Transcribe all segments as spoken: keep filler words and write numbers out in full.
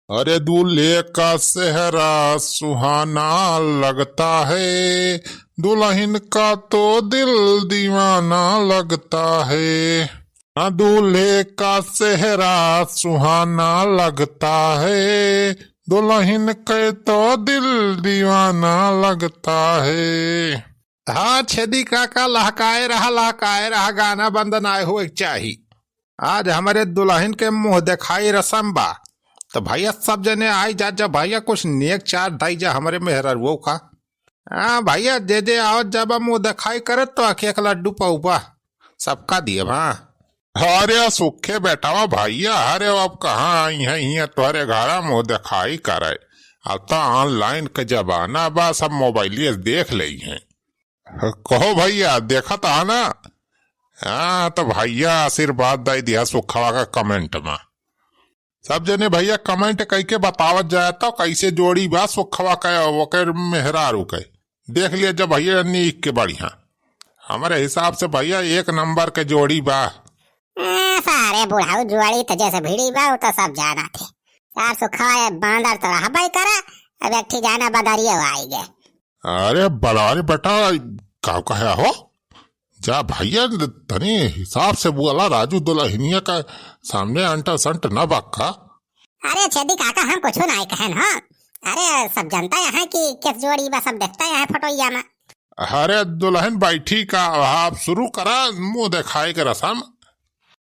अरे दूल्हे का सेहरा सुहाना लगता है, दुल्हन का तो दिल दीवाना लगता है। हाँ, दूल्हे का सेहरा सुहाना लगता है, दुल्हन के तो दिल दीवाना लगता है। हाँ छेदी काका, लहकाए रहा, लहकाए रहा, गाना बंद नाय होए के चाही। आज हमरे दुल्हन के मुँह देखाई रसम बा, तो भइया सब जने आई जा, जा भइया कुछ नेक चार दई जा हमरे मेहररुओ का। हाँ भइया, जे जे आवत जाबा मुँह देखाई करत तो आँखी एक लड्डू पउबा, सबका दियब। हाँ। अरे सुखे बेटावा भइया, अरे अब कहाँ आई हैं हियाँ तोहरे घरा मुँह देखाई करे। अब तो online के जमाना बा, सब मोबाइलिए से देख लेई हैं। कहो भइया, देखत हा ना? हाँ, तो भइया आशीर्वाद दे दिया सुखवा का comment में। सब जने भइया comment कइके बतावत जाए तो कैसे जोड़ी बा सुखवा के ओकर मेहरारू के। देख लिया जब भइया नीक के बढ़िया। हमरे हिसाब से भइया एक नंबर के जोड़ी बा। ए, सारे बुढ़ाऊ जोड़ी तो जैसे भिड़ी बा, वो तो सब जाना थे। यार सुखवा ये बांदर तो रहबे करा, अब एक ठी जाना बदरियो आई गए। अरे बड़ा रे बेटा, का कहे हो? जा भइया, तनी हिसाब से बोला, राजू दुल्हनिया का सामने अंटा संट न बक्का। अरे छेदी काका, हम कुछ नाय कहन, हाँ। अरे सब जनता यहाँ कि किस जोड़ी बा, सब देखता यहाँ फोटोइया में। अरे दुल्हन बैठी का, आप शुरू करा मुँह देखाए के रसम।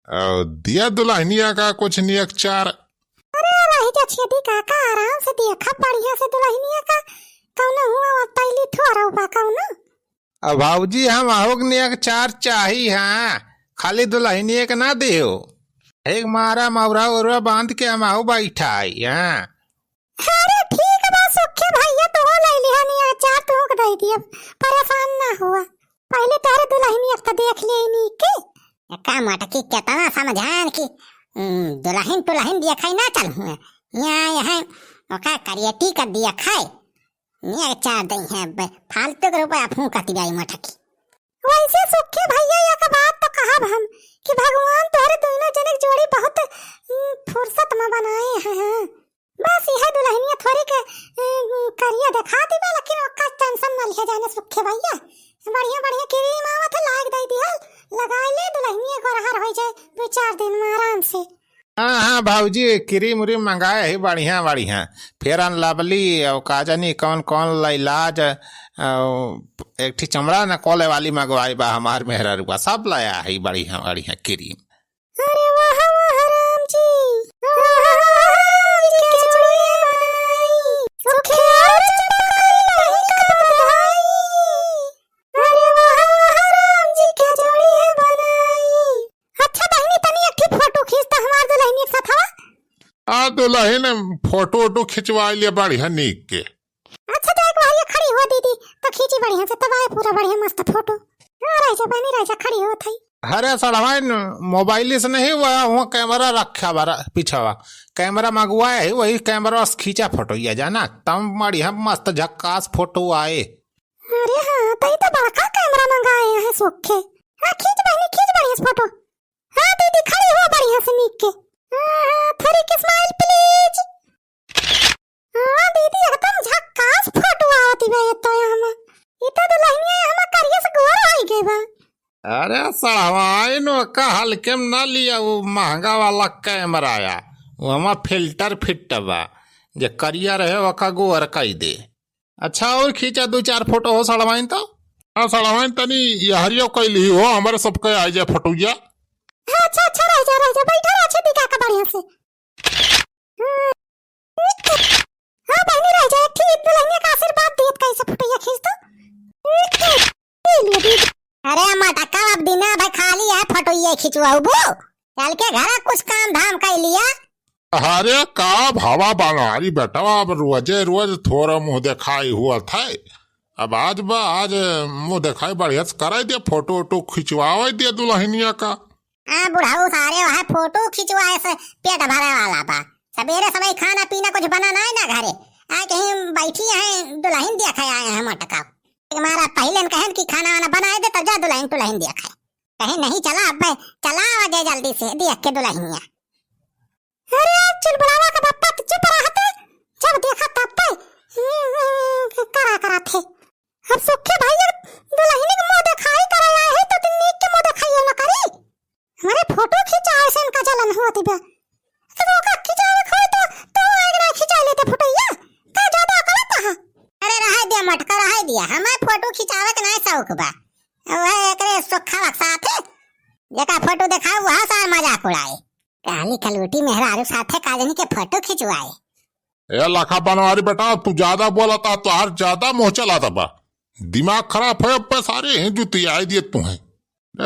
अ, दिया दुल्हनिया का कुछ नियक चार। अरे रही जा छेदी काका, आराम से देखा बढ़िया से दुल्हनिया का, कौनो हुआ वो पहली थोड़ा बा कौनो। अब भौजी, हम आहुक नियक चार चाही, हाँ, खाली दुल्हनिया के ना दियो। एक मारा मौरा उरवा बांध के हम आहू बैठा आई, हाँ। अरे ठीक बा सुखे भइया, तू ले लिहा नियक चार, तू के दे दिया, परेशान ना हुआ। पहले तोहरे दुल्हनिया के तो देख ले नीक के। का मटकी केतना समझान कि, उम, दुल्हन तुल्हन दिया खाई ना चल हुए। यहाँ, यहाँ ओका करियटी का दिया खाए। नियर चार दई हैं, ब-, फालतू के रुपया फूंकत जाई मटकी। वैसे सुखे भइया एक बात तो कहब हम कि भगवान तोहरे दोनों जने के जोड़ी बहुत, उम, फुर्सत में बनाए हैं। बस यह दुल्हनिया थोड़ी के, उम, करिया दिखा दी बा, लेकिन ओकर tension न लिया जाने सुखे भइया। बढ़िया बढ़िया cream आवत है, लाग दे दिया, लगाए ले दुल्हनिया गोरहर हो जाए दो चार दिन में आराम से। हाँ, हाँ, भौजी, cream उरीम मंगाए ही बढ़िया, बढ़िया। Fair and Lovely, और का जानी कौन, कौन ला इलाज, और एक ठी चमड़ा न कोले वाली मंगवाई बा हमार मेहररुआ, सब लाया है बढ़िया, बढ़िया cream। अरे वाह, वाह राम जी, वाह, वाह, वाह राम जी, क्या जोड़ी है बनाई। सुखी और चमकदार नहीं कब धाई। अरे वाह, वाह राम जी, क्या जोड़ी है बनाई। अच्छा बहिनी, तनी एक ठी फोटो खींच त हमार दुल्हनिया के साथ हवा। आ दुल्हन फोटो वोटो खिंचवा लिया बढ़िया नीक के। अच्छा जाए के भइया खड़ी हो दीदी, तो खींची बढ़िया से, तब आए पूरा बढ़िया मस्त फोटो। हाँ रह जा बहिनी, रह जा, खड़ी हो थई। अरे सड़वाइन, मोबाइल से नहीं हुआ, वहाँ कैमरा रखा बा पिछवा, कैमरा मंगवाए है, वही कैमरा से खींचा फोटो ये जाना, तब बढ़िया मस्त झक्कास फोटो आए। अरे हाँ, तई तो बड़का कैमरा मंगाए हैं सुखे। हाँ, खींच बहिनी, खींच बढ़िया से फोटो। हाँ दीदी, खड़ी हो बढ़िया से नीक के। हाँ, हाँ, थोड़ी के smile please। हाँ दीदी, एकदम झक्कास फोटो आवत बा ये तो यहाँ में। ये तो दुल्हनिया यहाँ में करिया से गोर होई गई बा। अरे सड़वाइन, ओका हल्के में ना लिया, वो महंगा वाला कैमरा आया, वो हमार filter fit बा, जे करिया रहे ओका गोर कई दे। अच्छा, और खींचा दो चार फोटो हो सड़वाइन तो। हाँ सड़वाइन, तनी यहरियो कई ली हो, हमारे सबके आ जाए फोटोया। हाँ, अच्छा, अच्छा, रह जा, रह जा, बैठा रह, अच्छा, दिखा के बढ़िया से। हाँ, बहिनी रह जा, एक ठी दुल्हनिया का आशीर्वाद दियत कैसे फोटोया खींच दो। ले लिया दीदी। अरे मटका, अब दिना भर खाली है फोटोया खिंचवाबू, चल के घर कुछ काम धाम कर लिया। अरे का भावा बनारी बेटवा, अब रोजे रोज थोड़ा मुँह देखाई हुआ था। अब आज बा, आज मुँह देखाई बढ़िया से कराई दे, फोटो वोटो खिंचवावे दे दुल्हनिया का। हाँ बुढ़ऊ, सारे वह फोटो खिंचवाए से पेट भरे वाला बा। सबेरे समय खाना पीना कुछ बना नाई ना घरे, आ कहीं बैठी हैं दुल्हन देखे आए हैं मटका। एक मारा पहले न कहन कि खाना वाना बनाए दे, तब जा दुल्हन तुल्हन देखे। कहे नहीं चला, अब चला आ जाए जल्दी से देख के दुल्हनिया। अरे चुलबुलावा का पप्पा, तू चुप रहत थे। अब सुखे भैया दुलहिनी के मुँह देखाई करे आए हैं, तो तुम नीक के मुँह देखाइए न करी। हमरे फोटो खिंचावे से इनका जलन होत बा। तो ओका खिंचावे के होई तो, तो आगे ना खिंचा लेते फोटोइया। का ज्यादा अकड़त है? अरे रहे दिया मटका, रहे दिया। हमें फोटो खिंचावे के नाहीं शौक बा। वह एकरे सुखा बक्सा थे। जेका फोटो देखाओ वह सार मजाक उड़ाए। काली कलूटी मेहरारू साथे काजनी के फोटो खिंचवाए। ए लखा बनवारी बेटा, तू ज्यादा बोलत हा, तोहार ज्यादा मुँह चलात बा। दिमाग खराब है, अब सारे ही जुतियाई दिए तू हैं।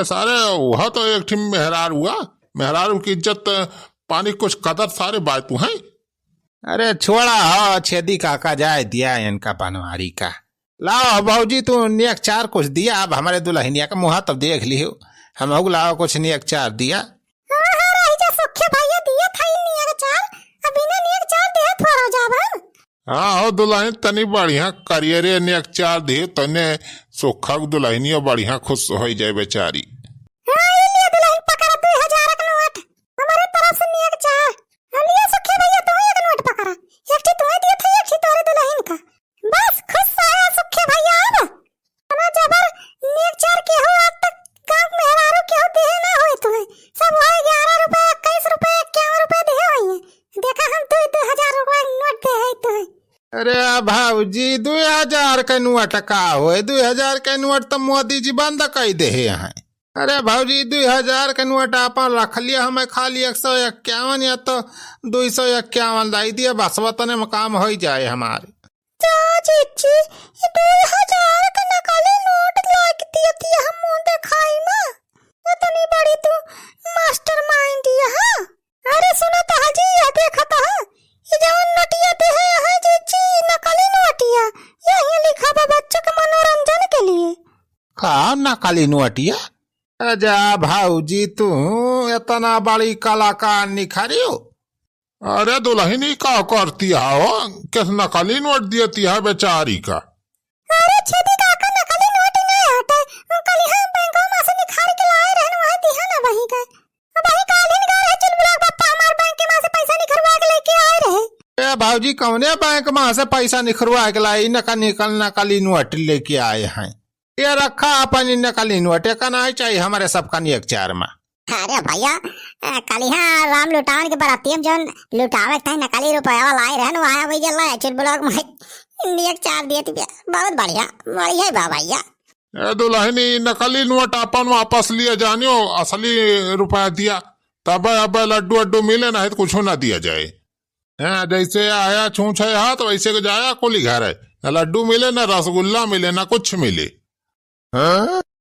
ए सारे, वह तो एक ठिन मेहरारू हुआ, मेहरारू की इज्जत पानी कुछ कदर सारे बाय तू हैं। अरे छोड़ा, हाँ, छेदी काका जाए दिया इनका बनवारी का। लाओ भौजी, तू नेक चार कुछ दिया, अब हमरे दुलहिनिया का मुँह तब देख लिहो, हमहू लाओ कुछ नेक चार दिया। हाँ, हाँ, रही जा सुखे भैया, दिए था ही नेक चार, अब बिना नेक चार देहे थोड़ा जाब हम। हाँ हो दुलहिन, तनी बढ़िया करिए रे नेक चार दिए, तने सुखा के दुलहिनिया बढ़िया खुश होइ जाए बेचारी। हाँ, ई लिया दुलहिन, पकड़ा दुइ हजार के नोट, हमरे तरफ से नेक चार। हाँ, लिया सुखे भैया, तू एक नोट पकड़ा, एक ठी तू दिए था, एक ठी तोरे दुलहिन का। बस खुश रहा सुखे भैया। अब इतना जबर नेक चार केहू आज तक गाँव मेहरारू केहू देहे ना होए तुहे। सब वही ग्यारह रुपया, इक्कीस रुपया, इक्यावन रुपया देहे होइए। देखा हम दुइ, दुइ हजार रुपया के नोट देहे तुहे। अरे भौजी, दुइ हजार के नोट का होए? दुइ हजार के नोट तो मोदी जी बंद कइ देहे हैं। अरे भौजी, दुइ हजार के नोट आपन रख लिया, हमें खाली एक सौ इक्यावन या तो दुइ सौ इक्यावन लाई दिया, बस वतने में काम होइ जाए हमारे। जा जीजी, ई दुइ हजार के नकली नोट लाइके दिया दिया हम मुँह देखाई मा। इतनी बड़ी तू mastermind है, हाँ? अरे सुनत हा जी, यह देखत हा, ई जवन नोटिया देहे है जीजी, ई नकली नोटिया, यही लिखा बा बच्चों के मनोरंजन के लिए। का नकली नोटिया? अजा भौजी, तू इतना बड़ी कलाकार निखरियो। अरे दुलहिनी, का करती हो? किस नकली नोट दियती है बेचारी का? अरे छेदी काका, नकली नोट नहीं हटे, वो कल हम बैंकों में से निकाल के लाए रहन, वही दिहा ना वही का। अब वही काल ही निकाल रहे चुलबुला बप्पा, हमार बैंक के में से पैसा निकलवा के लेके आए रहे। ए भौजी, कौने बैंक में से पैसा निकलवा के लाई? नका-, निकल, नकली नोट लेके आए हैं। ये रखा अपन ई नकली नोट, एका नाहीं चाहिए हमरे सबका नेक चार मा। अरे भैया, अ, कलिहा राम लुटावन के बराती में जौन लुटावे के तहीं नकली रुपया वाला आए रहन, वहाँ वही जल्ला है चुलबुला के माई नेक चार दिए थे। बहुत बढ़िया, बढ़िया बा भैया। ए दुलहिनी, नकली नोट अपन वापस लिए जानियो, असली रुपया दिया, तब अब लड्डू वड्डू मिले, नहीं तो कुछ ना दिया जाए। हैं, जैसे आया छूछे हाथ, वैसे के जाया कुली घर है। न लड्डू मिले, न रसगुल्ला मिले, न कुछ मिले। हैं?